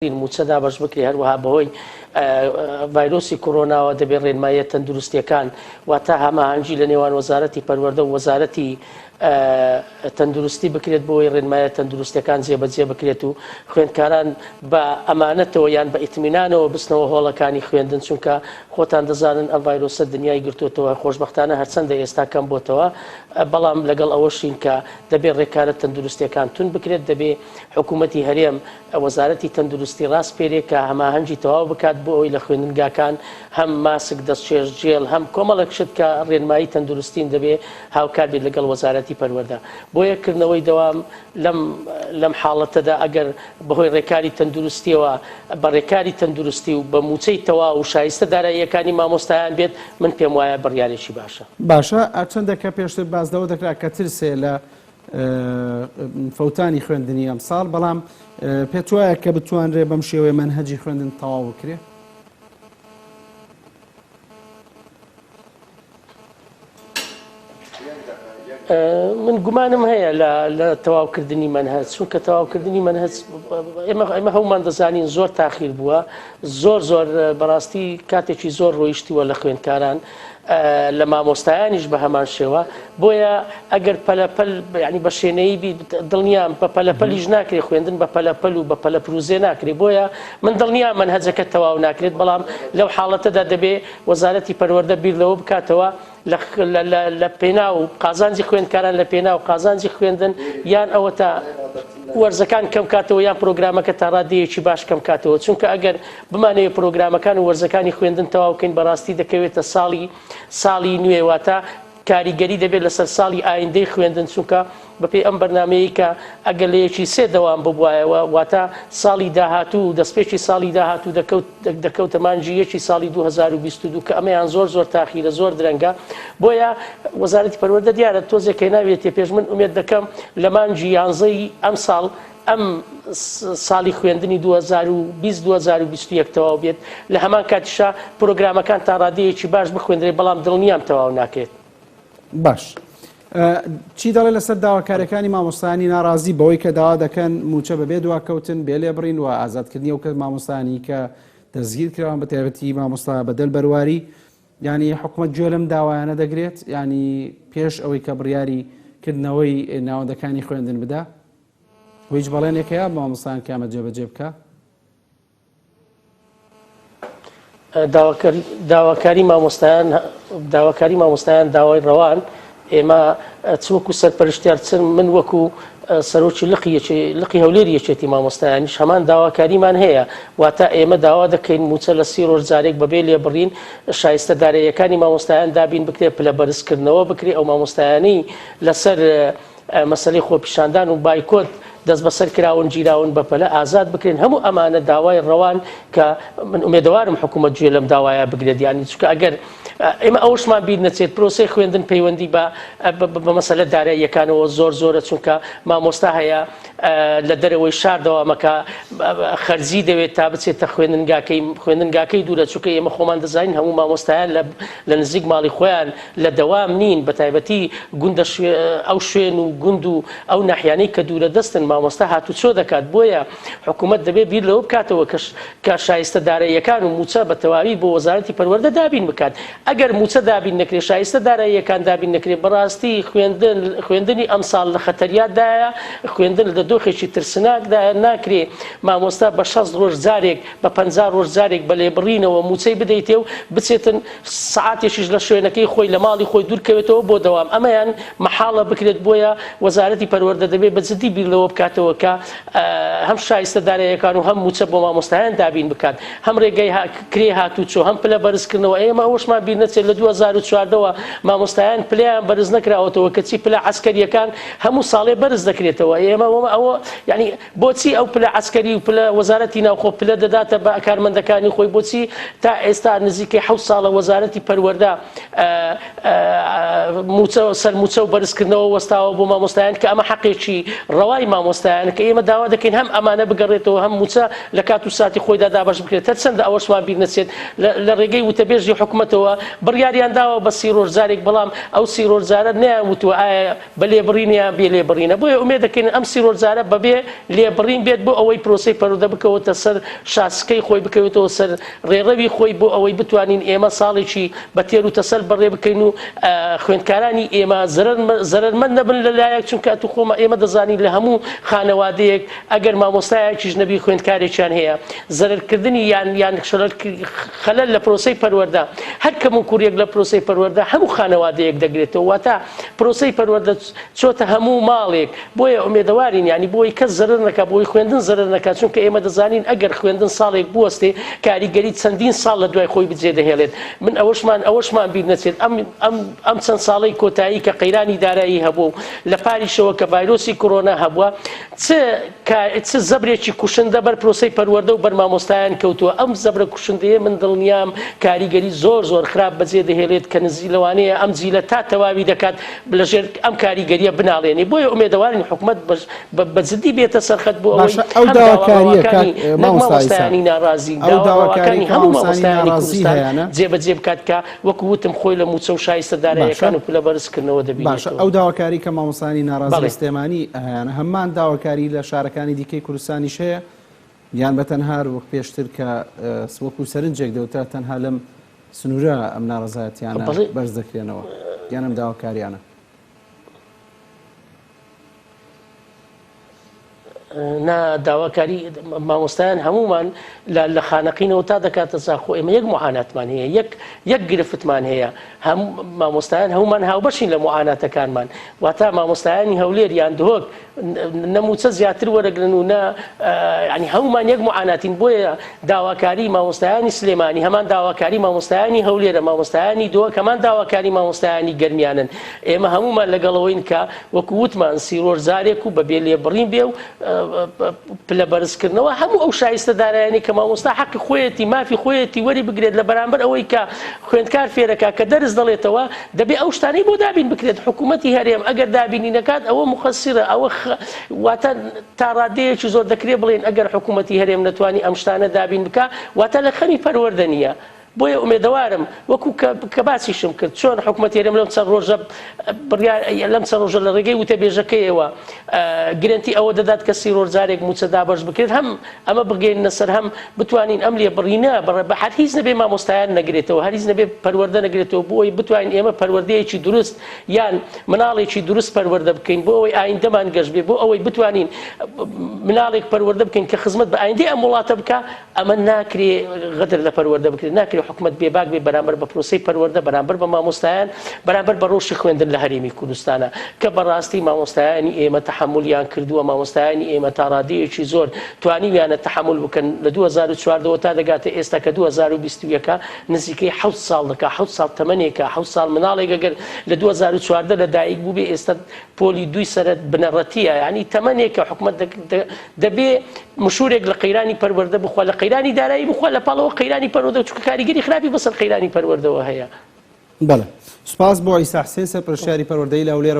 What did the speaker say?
مووچە دابەش بکرێت، هەروەها بەهۆی ڤایرۆسی کۆرۆناوە دەبێت ڕێنماییە تەندروستییەکان واتە هەماهەنگی لە نێوان وەزارەتی پەروەردە و وەزارەتی تەندروستی بکرێت بۆ ئەوەی ڕێنمایە تەندروستیەکان جێبەجێ بکرێت و خوێندکاران بە ئەمانەتەوە یان بە ئیتمینانەوە بچنەوە هۆڵەکانی خوێندن چونکە خۆتان دەزانن ئەم ڤایرۆسە دنیای گرتووەتەوە خۆشبەختانە هەرچەندە ئێستا کەم بۆتەوە بەڵام لەگەڵ ئەوەشین کە دەبێت ڕێکارە تەندروستیەکان توند بکرێت دەبێ حکوومەتی هەرێم وەزارەتی تەندروستی ڕاسپێرێ کە هەماهەنگی تەواو بکات بۆ ئەوەی لە خوێندنگاکان هەم ماسک، دەستکێش، جێڵ، هەم کۆمەڵێک شت کە ڕێنمایی تەندروستین دەبێ هاوکار بێت لەگەڵ وەزارەتی پەروەردە. بۆیە کردنەوەی دەوام لەم لەم حاڵەتەدا ئەگەر بەهۆی ڕێکاری تەندروستیەوە بە ڕێکاری تەندروستی و بە مووچەی تەواو و شایستە داراییەکانی مامۆستایان بێت من پێم وایە بڕیارێکی باشە. باشە هەرچەندە کە پێشتر باس لەوە دەکرا کە ترس هەیە لە فەوتانی خوێندنی ئەمساڵ، بەڵام پێتوایە کە بتوانرێ بەم شێوەیە مەنهەجی خوێندن تەواو بکرێ؟ من گومانم هەیە لە تەواوکردنی مەنهەج چونکە تەواوکردنی مەنهەج ئێمە ئێمە هەمومان دەزانین زۆر تاخیر بووە زۆر زۆر بەڕاستی کاتێکی زۆر ڕۆیشتووە لە خوێندکاران لە مامۆستایانیش بە هەمان شێوە بۆیە ئەگەر پەلەپەل یعنی بە شێنەیی بی دڵنیام بە پەلەپەلیش ناکرێ خوێندن بە پەلەپەل و بە پەلەپروزێ ناکرێ بۆیە من دڵنیام مەنهەجەکە تەواو ناکرێت بەڵام لەو حاڵەتەدا دەبێ وەزارەتی پەروەردە بیر لەوە بکاتەوە لە پێناو قازانجی خوێندکاران لە پێناو قازانجی خوێندن یان ئەوەتا وەرزەکان کەم کاتەوە یان پرۆگرامەکە تا ڕادەیەکی باش کەم کاتەوە چونکە ئەگەر بمانەوێت پرۆگرامەکان و وەرزەکانی خوێندن تەواو کەین بەڕاستی دەکەوێتە ساڵی ساڵی نوێ واتە کاریگەری دەبێت لەسەر ساڵی ئایندەی خوێندن چونکە بەپێی ئەم بەرنامەیەی کە ئەگەر لە یەکی سێ دەوام ببوایەوە واتە ساڵی داهاتوو دەستپێکی ساڵی داهاتوو دەکەوت دەکەوتە مانگی یەکی ساڵی 2022 کە ئەمەیان زۆر زۆر تاخیرە زۆر درەنگە بۆیە وەزارەتی پەروەردە دیارە تۆزێک هێناویەتێ پێش من ئومێد دەکەم لە مانگی یانزەی ئەمساڵ ئەم ساڵی خوێندنی 2020 2021 تەواو بێت لە هەمان کاتیشا پرۆگرامەکان تا ڕادەیەکی باش بخوێندرێت بەڵام دڵنیام تەواو ناکرێت. باش چی دەڵێ لەسەر داواکاریەکانی مامۆستایانی ناڕازی بەوەی کە داوا دەکەن موچە بەبێ دواکەوتن بێ لێبڕین و ئازادکردنی ئەو کەس مامۆستایانی کە دەستگیر کراون بە تایبەتی مامۆستا بەدەل بەرواری یعنی حکومەت گوێ لەم داوایانە دەگرێت یعنی پێش ئەوەی کە بڕیاری کردنەوەی ناوەندەکانی خوێندن بدا و هیچ بەڵێنێک هەیە مامۆستایان کە ئەمە جێبەجێ بکە؟ داواکاری مامۆستایان داواکاری مامۆستایان داوای ڕەوان ئێمە چ وەکو سەرپەرشتیار چ من وەکو سەرۆکی لقی لقی هەولێری یەکێتی مامۆستایانیش هەمان داواکاریمان هەیە واتە ئێمە داوا دەکەین موچە لە سی ڕۆژ جارێک بەبێ لێبڕین شایستە داراییەکانی مامۆستایان دابین بکرێت پلە بەرزکردنەوە بکرێت ئەو مامۆستایانەی لەسەر مەسەلەی خۆپیشاندان و بایکۆت دەستبەسەر کراون گیراون بەپەلە ئازاد بکرێن هەموو ئەمانە داوای ڕەوان کە من ئومێدەوارم حکوومەت گوێ لەم داوایە بگرێت یانی چونکە ئەگەر ئێمە ئەوەشمان بیر نەچێت پرۆسەی خوێندن پەیوەندی بە بە مەسەلە داراییەکانەوە زۆر زۆرە چونکە مامۆستا هەیە لە دەرەوەی شار دەوامەکە خەرجی دەوێت تا بچێتە خوێندنگاکەی خوێندنگاکەی دوورە چونکە ئێمە خۆمان دەزانین هەموو مامۆستایان لە نزیک ماڵی خۆیان لە دەوام نین بەتایبەتی گوندە ئەو شوێن و گوند و ئەو ناحیانەی کە دوورە دەستن مامۆستا هاتوچۆ دەکات بۆیە حکوومەت دەبێت بیر لەوە بکاتەوە کە کە شایستە داراییەکان و مووچە بە تەواوی بۆ وەزارەتی پەروەردە دابین بکات ئەگەر مووچە دابین نەکرێت شایستە داراییەکان دابین نەکرێت بەڕاستی خوێندن خوێندنی ئەمساڵ لە خەتەریاتدایە خوێندن لە دۆخێکی ترسناکدایە ناکرێ مامۆستا بە 60 ڕۆژ جارێک بە 50 ڕۆژ جارێک بە لێبڕینەوە مووچەی بدەیتێ و بچێتن سەعاتێکیش لە شوێنەکەی خۆی لە ماڵی خۆی دوورکەوێتەوە بۆ دەوام ئەمەیان مەحاڵە بکرێت بۆیە وەزارەتی پەروەردە دەبێت بە جدی بیر لەوە بکاتەوە کە هەم شایستە داراییەکان و هەم مووچە بۆ مامۆستایان دابین بکات هەم ڕێگەی کرێ هاتوچۆ هەم پلە بەرزکردنەوە ئێمە ئەوەشمان بیر نەچێت لە 2014 وە مامۆستایان پلەیان بەرز نەکراوەتەوە کەچی پلە عەسکەریەکان هەموو ساڵێ بەرز دەکرێتەوە ئێمە ئەوە یعنی بۆچی ئەو پلە عەسکەری و پلە وەزارەتی ناوخۆ پلە دەداتە بە کارمەندەکانی خۆی بۆچی تا ئێستا نزیکەی حەوت ساڵە وەزارەتی پەروەردە موچە سەر موچە و بەرزکردنەوە وەستاوە بۆ مامۆستایان کە ئەمە حەقێکی ڕەوای مامۆستایانە. مامۆستایانە کە ئێمە داوا دەکەین هەم ئەمانە بگەڕێتەوە هەم مووچە لە کات و ساتی خۆیدا دابەش بکرێت هەرچەندە ئەوەشمان بیر نەچێت لە ڕێگەی وتەبێژی حکومەتەوە بڕیاریان داوە بە سی ڕۆژ جارێک بەڵام ئەو سی ڕۆژ جارە نەیان وتووە ئایا بە لێبڕینە یان بێ لێبڕینە بۆیە ئومێد دەکەین ئەم سی ڕۆژ جارە بەبێ لێبڕین بێت بۆ ئەوەی پرۆسەی پەروەردە بکەوێتە سەر شاسکەی خۆی بکەوێتەوە سەر ڕێڕەوی خۆی بۆ ئەوەی بتوانین ئێمە ساڵێکی بە تێر و تەسەل بەڕێ بکەین و خوێندکارانی ئێمە زەرەرمەند نەبن لە لایەک چونکە ئەتو خۆمە ئێمە دەزانین لە هەموو خانەوادەیەک ئەگەر مامۆستایەکیش نەبی خوێندکارێکیان هەیە زەرەرکردنی یان یان خەلەل لە پرۆسەی پەروەردە هەر کەم و کوڕیەک لە پرۆسەی پەروەردە هەموو خانەوادەیەک دەگرێتەوە واتە پرۆسەی پەروەردە چۆتە هەموو ماڵێک بۆیە ئومێدەوارین یانی بۆی کەس زەرەر نەکا بۆی خوێندن زەرەر نەکا چونکە ئێمە دەزانین ئەگەر خوێندن ساڵێک بوەستێ کاریگەری چەندین ساڵ لە دوای خۆی بجێ دەهێڵێت من ئەوەشمان ئەوەشمان بیر نەچێت ئەم ئەم ئەم چەند ساڵەی کۆتایی کە قەیرانی دارایی هەبوو و لە پاریشەوە کە ڤایرۆسی کۆرۆنا هەبووە چ چ زەبرێکی کوشندە بەر پرۆسەی پەروەردە و بەر مامۆستایان کەوتووە، ئەم زەبرە کوشندەیە من دڵنیام کاریگەری زۆر زۆر خراپ بەجێ دەهێڵێت کە نزی لەوانەیە ئەم جیلە تا تەواوی دەکات لەژێر ئەم کاریگەریە بناڵێنێ بۆیە ئومێدەوارین حکومەت بە جدی بێتە سەرخەت بۆ ئەوەی باشە ئەو هەم داوا داواکاریە کاک ڕەواکانی نەک مامۆستا عیسا مامۆستایانی ناڕازی ئەو داوا داواکاری ڕەواکانی کە هەموو مامۆستانی مامۆستایانی ناڕازی کوردستان هەیانە جێبەجێ بکات کە وەکو وتم خۆی لە مووچە و شایستە باشە داراییەکان و پلە بەرزکردنەوە باشە دەبینێتەوە. ئەو داواکاری کە مامۆستایانی ناڕازی لە بەڵێ. سلێمانی هەیانە هەمان داواکاری لە شارەکانی دیکەی کوردستانیش هەیە یان بە تەنها وەک پێشتر کە وەکو سەرنجێک دەوترا تەنها لەم سنوورە ئەم ناڕەزایەتیانە بەڵێ. بەرز دەکرێنەوە یان ئەم داواکاریانە؟ نا داواکاری مامۆستایان هەموومان لە خانەقینەوە تا دەکاتە زاخۆ ئێمە یەک معاناتمان هەیە یەک یەک گرفتمان هەیە هەم مامۆستایان هەمومان هاوبەشین لە معاناتەکانمان واتا مامۆستایانی هەولێر یان دهۆک نە موچە زیاتر وەرەگرن و نە ینی هەمومان یەک معاناتین بۆیە داواکاری مامۆستایانی سلێمانی هەمان داواکاری مامۆستایانی هەولێرە مامۆستایانی دهۆک هەمان داواکاری مامۆستایانی گەرمیانن ئێمە هەمومان لەگەڵەوەین کە وەکو وتمان سی ڕۆژ جارێک و بە بێ لێبڕین بێ و پلە بەرزکردنەوە هەموو ئەو شایستە دارایانەی کە مامۆستا حەقی خۆیەتی مافی خۆیەتی وەری بگرێت لە بەرامبەر ئەوەی کە خوێندکار فێرەکا کە دەرس دەڵێتەوە دەبێ ئەو شتانەی بۆ دابین بکرێت حکوومەتی هەرێم ئەگەر دابینی نەکات ئەوە مقەسیرە ئەوە واتە تا ڕادەیەکی زۆر دەکرێ بڵێن ئەگەر حکوومەتی هەرێم نەتوانی ئەم شتانە دابین بکا واتە لە خەمی پەروەردە نییە بۆیە ئومێدەوارم وەکو کە کە باسیشم کرد چۆن حکومەتی هەرێم لەم چەند ڕۆژە بڕیار لەم چەند ڕۆژە لە ڕێگەی وتەبێژەکەیەوە گرەنتی ئەوە دەدات کە سی ڕۆژ جارێک مووچە دابەش بکرێت هەم ئەمە بگەینە سەر هەم بتوانین ئەم لێبڕینە بەڕێ بە هەر هیچ نەبێ مامۆستایان نەگرێتەوە هەر هیچ نەبێ پەروەردە نەگرێتەوە بۆ ئەوەی بتوانین ئێمە پەروەردەیەکی دروست یان مناڵێکی دروست پەروەردە بکەین بۆ ئەوەی ئایندەمان گەش بێ بۆ ئەوەی بتوانین مناڵێک پەروەردە بکەین کە خزمەت بە ئایندەی ئەم وڵاتە بکا ئەمە ناکرێ غەدر لە پەروەردە بکرێت، ناکرێ حکومەت بێباک بێ بەرامبەر بە پرۆسەی پەروەردە، بەرامبەر بە مامۆستایان، بەرامبەر بە ڕەوشی خوێندن لە هەرێمی کوردستانا، کە بەڕاستی مامۆستایانی ئێمە تەحەمولیان کردووە، مامۆستایانی ئێمە تا ڕادەیەکی زۆر توانیویانە تەحەمول بکەن، لە 2014 وە تا دەگاتە ئێستا کە 2021 ە نزیکەی حەوت ساڵ دەکا، حەوت ساڵ تەمەنێکە، حەوت ساڵ مناڵێک ئەگەر لە 2014 لە دایک بووبێ ئێستا پۆلی دووی سەرە بنەڕەتییە، یانی تەمەنێکە حکومەت دەبێ مشورێک لە قەیرانی پەروەردە بخوا، لە قەیرانی دارایی بخوا، لە پاڵ ئەوە قەیرانی پەروەردە، چونکە کاریگەری خراپی بەسەر قەیرانی پەروەردەوە هەیە. بەڵێ. سوپاس بۆ عیسا حسێن سەرپەرشتیاری پەروەردەیی لە هەولێرەوە.